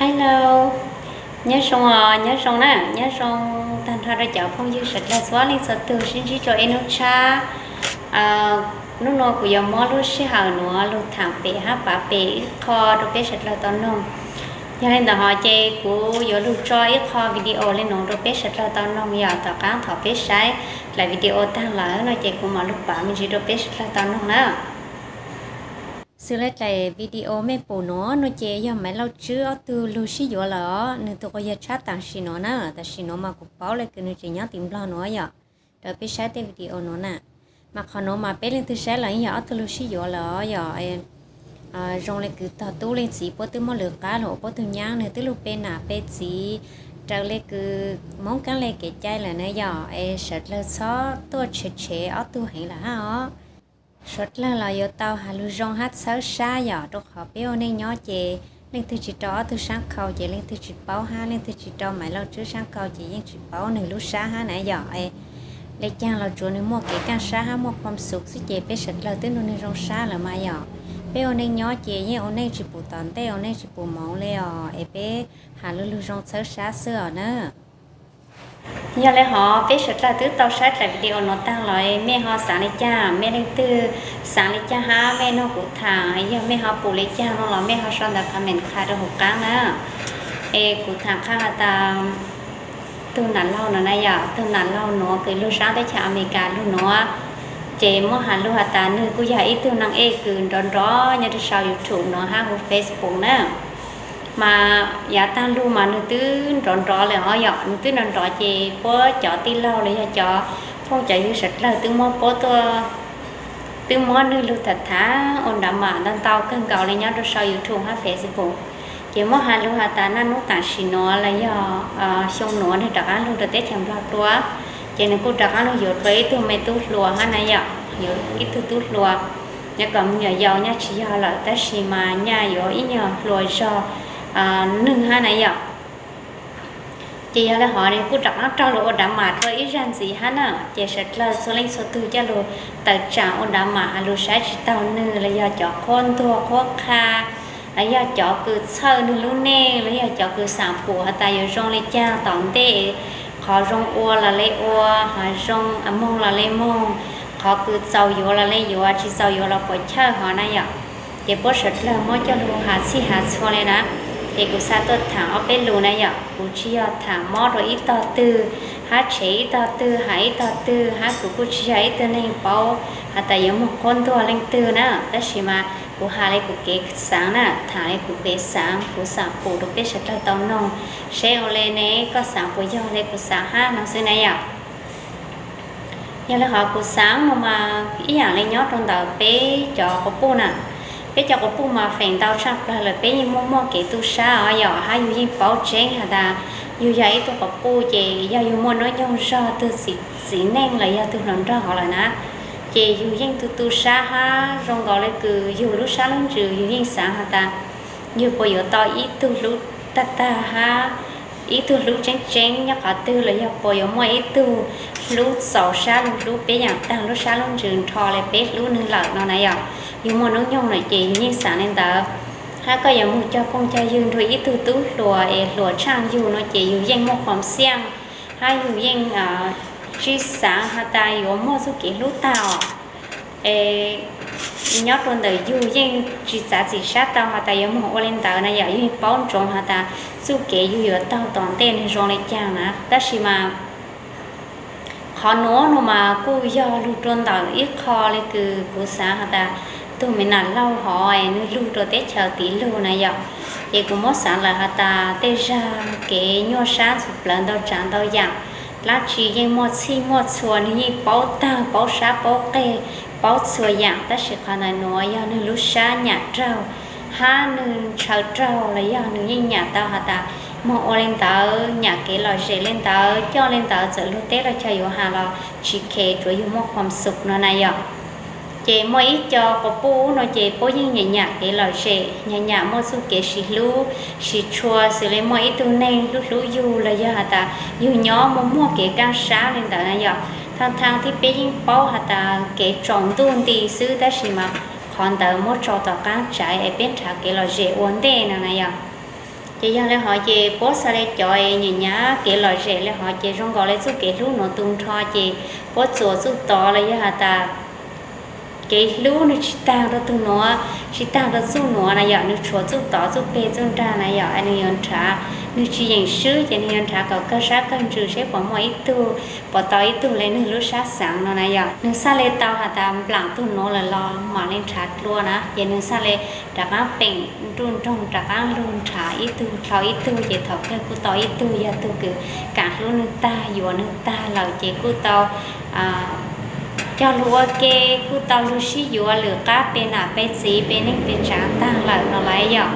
Hello, nyob zoo os, nyob zoo na, nyob zoo tag nrho rau cov phooj ywg sawv dlawg txhua leej txhua tug sib ntsib rua ib nub tshab. Nub nua kuv yuav muab lub sij hawm nuav lug thaam pem hab pav pem ib qho rau peb sawv dlawg tau noog. Yog le ntawd hov ces kuv yuav lug tso ib qho video le nuav rau peb sawv dlawg tau noog, yog tom qaab thaum peb saib dlaim video taag lawm no ces kuv mam lug pav me ntsis rau peb sawv dlawg tau noog na. Xws le dlaim video mej pum nuav no ces yog Maiv Lauj Tswb ob tug lug sib yuav lawm os, nwg tug quas yog tshab tam sim nuav na, tam sim nuav mas kuv paub le kws nwg tseem nyob tim Nplog nuav yom, rau peb saib tej video nuav na. Mas qhov nuav mas peb leej twg saib los yeej yog ob tug lug sib yuav lawm os yom. Zoo le kws tog tub leej txiv puab twb muab lwm qab lug ua puab tug nyaab, nwg twb lug pe nam pe txiv raws le kws Moob Kaab le kev cai lawm na yom, es sawv dlawg txhob tuaj tshev tshev ob tug heev lawm hab os. Suav dlawg los yuav tau has lug zoo hab txhawb sab yom, rau qhov peb ua neej nyob ces leej twg tsis rau ob tug saab khau ces leej twg tsis paub hab, leej twg tsis rau Maiv Lauj Tswb saab khau ces yeej tsis paub nwg lub sab hab na yom. Le caag los tsuav nwg muaj kev kaaj sab hab muaj khuam xug xwb ces peb sawv dlawg twb nrug nwg zoo sab lawm mas yom. Peb ua neej nyob ces yeej ua neej tsis pum tom ntej, ua neej tsis pum moov le os, es peb has lug lug zoo txhawb sab xwb os na. Yog le hov peb sawv dlawg twb tau saib dlaim video nuav taag los mej ho xaav le caag, mej leej twg xaav le caag hab mej nug kuv thaam, yog mej ho pum le caag no los mej ho sau ntawv comment qha rau huv qaab na. Es kuv thaam qha has tas tug nam laug nuav na yom, tug nam laug nuav kws lug saab teb chaws Amelikas lug nuav, ces muab has lug has tas nwg kuj yog ib tug naag ej kws nrov nrov nyob rau sau YouTube nuav hab huv Facebook na. Mas yav taag lug mas nwg twb nrov nrov le hov yom, nwg twb nrov nrov ces puab cov tij laug los yog cov phooj cov ywg sawv dlawg twb muab puab tuaj, twb muab nwg lug tham tham ua nrov mas ntau ntau kawg nkaus le nyob rau sau YouTube hab Facebook. Ces muab has lug has tas naj nub tam sim nuav los yog xyoo nuav nwg rov qaab lug rau teb chaws Nplog dua, ces nwg kuj rov qaab lug yuav dlua ib tug me tub hluas hab na yom, yuav ib tug tub hluas nyob kom me nyuam yaus nyaj tsis yog lawm tab sis mas nyaj yuav ib nyuag hluas zog nwg hab na yom. Ces yog le hov nwg kuj rov qaab raug lug ua drama dlua ib zag ntxiv hab na. Ces sawv dlawg txhua leej txhua tug coj lug tawm tsaam ua drama has lug saib tsis taug nwg los yog cov qhuab ntuag qhuab qha los yog cov kws txhawj nwg lub neej los yog cov kws xaam pum has tas yuav zoo le caag tom ntej, qhov zoo ua los le ua, qhov zoo moog los le moog, qhov kws txaus yuav los le yuav, tsis txaus yuav los puas chawj hov na yom. Ces puab sawv dlawg muab coj lug has txhij has txhua le na. Ces kuv xaav tuaj thaam ob peb lus na yom, kuv tsis yog thaam mob rua ib tog twg hab tshev ib tog twg has ib tog twg hab kuv kuj tsis yog ib tug neeg paub has tas yuav moog qhuab ntuag leej twg na, tab sis mas kuv has le kuv kev xaav na, thaam le kuv kev xaav, kuv xaam pum rua peb sawv dlawg tau noog, seb ua le ne koj xaav puas yog le kuv xaav hab no xwb na yom. Yog le hov kuv xaav no mas ib yaam le nyob rua ntawm peb cov quas puj na, peb cov quas puj mas feem ntau tshaj plawg lawm peb yeej muaj muaj kev tu sab os yom, hab yug yeej paub tseeb has tas yug yog ib tug quas puj ces yog yug muaj hnub nyoog zog tug txiv neej los yog tug hluas nraug hov lawm na, ces yug yeej tu tu sab hab zoo nkaus le kws yug lub sab lub ntsws yug yeej xaav has tas yug puas yuav tau ib tug hlub tag tag hab ib tug hlub tseeb tseeb nyob qhov twg los yog puas yuav muaj ib tug hlub txaus sab lug hlub peb yaam taag lub sab lub ntsws nrho le peb hlub nwg lawm no na yom. Yug muaj hnub nyoog lawm ces yug yeej xaav le ntawd. Hab koj yuav moog cog phooj cog ywg nrug ib tug tub hluas es hluas tshaaj yug no ces yug yeej muaj khuam xiaj hab yug yeej tsis xaav has tas yuav muaj txuj kev hlub tag os. Es nyob rua ntawm yug yeej tsis txav txim sab tau has tas yuav moog ua le ntawd na yom, yug paub ntsoov has tas txuj kev yug yuav taug tom ntej nwg zoo le caag na, tab sis mas qhov nuav no mas kuj yog lug rua ntawm ib qho le kws kuv xaav has tas tug me nam laug hov es nwg lug rua teb chaws tiv lug na yom. Ces kuv muab xaav lawm has tas tej zag kev nyuaj sab ntxhov plawv ntau tsaav ntau yaam, dlaab tsi yeej muaj txhij muaj txhua, nwg yeej paub taag paub sab paub qeg paub txhua yaam, tab sis qhov ntawm nuav yog nwg lub sab nyam raug hab nwg ntshaw raug los yog nwg yeej nyam tau has tas moog ua le ntawd, nyam kev lom zem le ntawd, coj le ntawd txawm luag teb luag chaw yuav has los tsis kheev, tsuav yug muaj khuam xug no na yom. Ces muaj ib co quas puj no ces puab yeej nyam nyam kev lom zem, nyam nyam muaj txuj kev sib hlub sib tshua, xws le muaj ib tug neeg hlub hlub yug los yog has tas yug nyob muaj muaj kev kaaj sab le ntawd na yom. Thaaj thaaj thiab peb yeej paub has tas kev tsaus ntuj nti xwb, tab sis mas qhov ntawd muab tso tom qaab tsaiv es peb nrhav kev lom zem ua ntej no na yom. Ces yog li hov ces puab xav le cov nyiam nyiam kev lom zem li hov ces zoo nkaus li txuj kev hlub nuav tu nrho ces puab txuas txuj tod los yog has tas kev hlub nwg tsi taag rua tug nuav, tsi taag rua txuj nuav na yom, nwg tshuav txuj tod txuj peg txuj nraag na yom, nwg yuav nrhav, nwg tsi yeem swb ces nwg yuav nrhav kom kawg sab kawg ntsws seb puas muaj ib tug, puas tau ib tug le nwg lub sab xaav no na yom. Nwg xav le tau has tas nplaam tug nuav lawm los mam le nrhav dlua na, ces nwg xav le rov qaab peem nruj nroog rov qaab lug nrhav ib tug dlhau ib tug ces thaum kawg kuj tau ib tug yog tug kws kaam hlub nwg taag yuav nwg taag lawm ces kuj tau coj lug ua ke, kuj tau lug sib yuav lwm qab pe nam pe txiv pe neej pe tsaav taag lawm no lawm yom.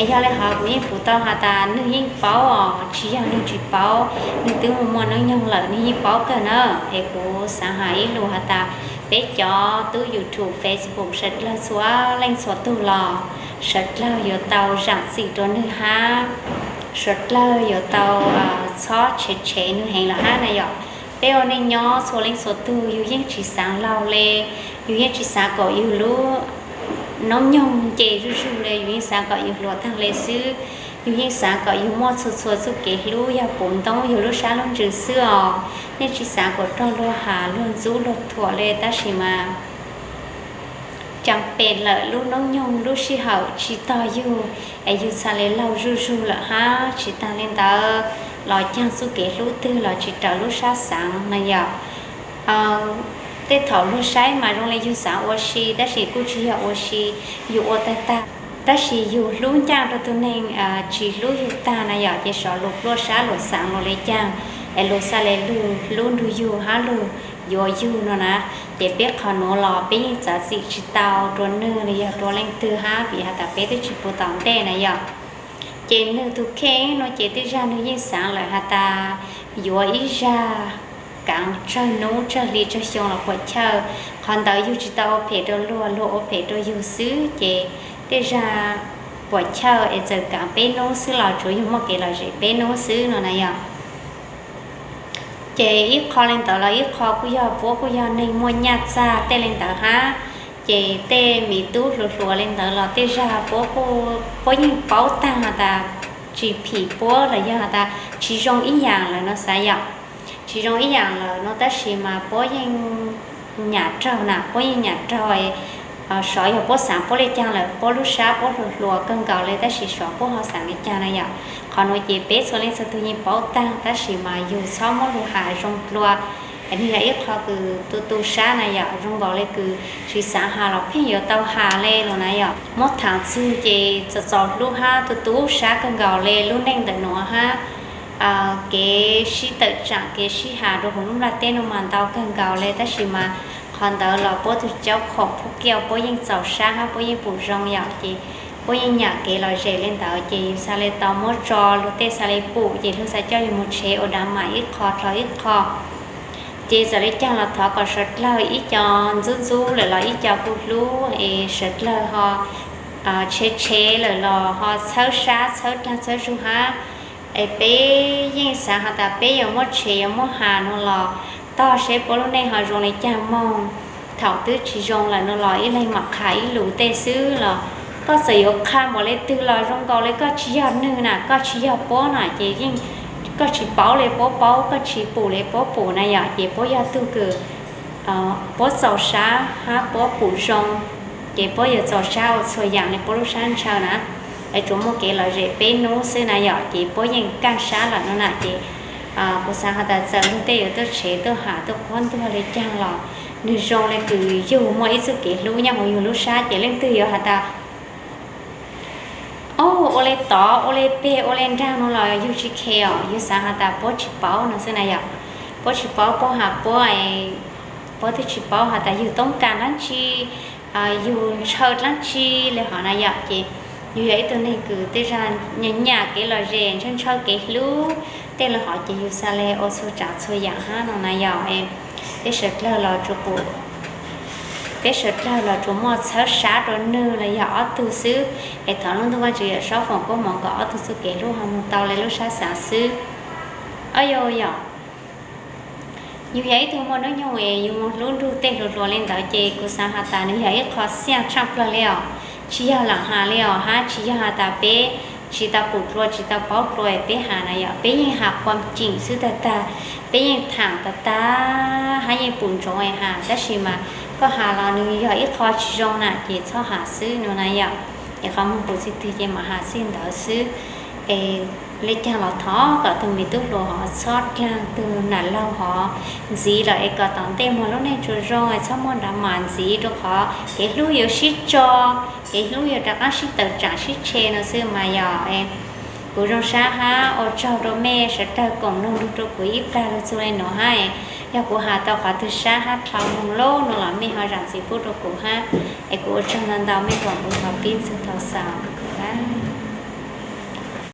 Es yog le hov kuv yeej pum tau has tas nwg yeej paub os, tsi yog nwg tsi paub, nwg twb muaj hnub nyoog lawm nwg yeej paub kawg na. Es kuv xaav has ib lus has tas peb cov tub YouTube, Facebook sawv dlawg txhua leej txhua tug los sawv dlawg yuav tau zaam txim rua nwg hab, sawv dlawg yuav tau txhob tshev tshev nwg heev lawm hab na yom. Peb ua neej nyob txhua leej txhua tug yug yeej tsi xaav laug le, yug yeej tsi xaav kom yug lub hnub nyoog nce zuj zug le, yug yeej xaav kom yug hluas taag le xwb. Yug yeej xaav kom yug muaj txhua txhua txuj kev hlub yog puv ntoob yug lub sab lub ntsws xwb os. Yeej tsi xaav kom raug luag has luag ntxub luag thuam le, tab sis mas cam pem lawm lub hnub nyoog lub sij hawm tsi tog yug, es yug txhaj le laug zuj zug lawm hab. Tsi taag le ntawd los caag txuj kev hlub twg los tsi raws lub sab xaav na yom. Tej thaum luag saib mas zoo le yug xaav ua si, tab sis kuj tsi yog ua si, yug ua tag tag. Tab sis yug hlub ncaaj rua tug neeg tsi hlub yug taag na yom, ces sov luas pluaj sab luas xaav luas le caag, es luas xav le lug hlub nrug yug hab lug yuav yug no na. Ces peb qhov nuav los peb yeej txav txim tsi tau rua nwg le yog rua leej twg hab, vim has tas peb twb tsi puv tom ntej na yom. Ces nwg tug kheej no ces tej zag nwg yeej xaav lawm has tas yuav ib zag kaav tsawg nub tsawg hli tsawg xyoo los puam chawj. Qhov ntawd yug tsi tau ua phem rua luag, luag ua phem rua yug xwb, ces tej zag puam chawj es txawm kaav peb nub xwb los tsuav yug muaj kev lom zem peb nub xwb no na yom. Ces ib qho le ntawd los ib qho kuj yog puab kuj yog neeg muaj nyaj txag tej le ntawd hab. Ces tej miv tub hluas hluas le ntawd los tej zag puab, puab yeej paub taag has tas tsi phim puab los yog has tas tsi zoo ib yaam lawm no xav yom. Tsi zoo ib yaam lawm no tab sis mas puab yeej nyam raug na, puab yeej nyam raug sov yog puab xaav puab le caag lawm, puab lub sab puab hluas hluas kawg nkaus le tab sis sov puab ho xaav le caag na yom. Qhov nuav ces peb txhua leej txhua tug yeej paub taag tab sis mas yug txhob muab lug has zoo dlua. Nwg yog ib qho kws tu tu sab na yom, zoo nkaus le kws tsi xaav has los pheej yuav tau has le los na yom. Muab thaam txug ces txaus txaus hlub hab tu tu sab kawg nkaus le lub neej ntawm nuav hab. Kev sib tawm tsaam kev sib has rua huv lub nplaj teb nuav mas ntau kawg nkaus le tab sis mas qhov ntawd los puab tug caub khoom phuj kiaj puab yeej txaus sab hab puab yeej pum zoo yom, ces puab yeej nyam kev lom zem le ntawd ces yug xav le tau muab tso lug tej xav le pum ces lug xav coj yug moog tshev ua dav mam ib qho dlhau ib qho. Ces txawm le caag los thov kom sawv dlawg ib co ntxub ntxub lawm los ib co kuj hlub es sawv dlawg ho tshev tshev lawm los ho txhawb sab txhawb dlaag txhawb zug hab. Es peb yeej xaav has tas peb yuav muab tshev yuav muab has nuav los tog seb puab lub neej ho zoo le caag moog. Thaum twb tsi zoo lawm nuav los ib leeg mam qha ib lus tej xwb los koj txawm yuav qha npaum le twg los zoo nkaus le koj tsi yog nwg na, koj tsi yog puab na ces yeej koj tsi paub le puab paub, koj tsi pum le puab pum na yom, ces puab yog tug kws puab txaus sab hab puab pum zoo, ces puab yuav txaus sab ua txhua yaam le puab lub sab ntshaw na. Es tsuas muaj kev lom zem peb nub xwb na yom, ces puab yeej kaaj sab lawm no na ces kuv xaav has tas txawm lug tej yuav tuaj tshev tuaj has tuaj quab ntuag le caag los nwg zoo le kws yug muaj ib txuj kev hlub nyob huv yug lub sab ces leej twg yuav has tas o, ua le tod ua le peg ua le nraag no los yug tsi khe os, yug xaav has tas puab tsi paub no xwb na yom. Puab tsi paub puab has puab, puab twb tsi paub has tas yug toob kas dlaab tsi, yug ntshaw dlaab tsi le hov na yom, ces yug yog ib tug neeg kws tej zag nyam nyam kev lom zem ntshaw ntshaw kev hlub tej le hov ces yug xav le ua txhua tsaav txhua yaam hab no na yom. Peb sawv dlawg los tsuas pum, peb sawv dlawg los tsuas muaj txhawb sab rua nwg los yog ob tug xwb, es thov lub ntuj Vaajtswv yawm saub foom koob moov kom ob tug txuj kev hlub ho moog tau le lub sab xaav xwb. Ob yog yom, yug yog ib tug muaj hnub nyoog es yug moog hlub nrug tej hluas hluas le ntawd ces kuv xaav has tas nwg yog ib qho xiaj tshaaj plawg le os, tsi yog laam has le os hab tsi yog has tas peb tsis tau pum dlua tsis tau paub dlua es peb has na yom, peb yeej has qhuam ceem xwb tag tag, peb yeej tham tag tag hab yeej pum ntsoov es has, tab sis mas koj has los nws yog ib qho tsis zoo na ces txhob has xwb no na yom. Es qhov muag pum txij twg ces mam has txij ntawd xwb. Es le caag los thov kom tug me tub hluas ho txhob dlaag tug nam laug hov ntxiv lawm es kom tom ntej muag lub neej tsuas zoo es txhob muaj nrov mas ntxiv, rua qhov kev hlub yuav sib tso, kev hlub yuav rov qaab sib tawm tsaam sib tshe no xwb mas yog. Kuv zoo sab hab ua tsaug rua mej sawv dlawg koom noog lug rua kuv ib plag lug txug le nuav hab. Yog kuv has tau qhov twg sab hab dlhau moog lub nuav los mej ho zaam ntxiv pub rua kuv hab. Es kuv ua tsaug ntau ntau mej koom kuv thaum pib txug thaum xaus.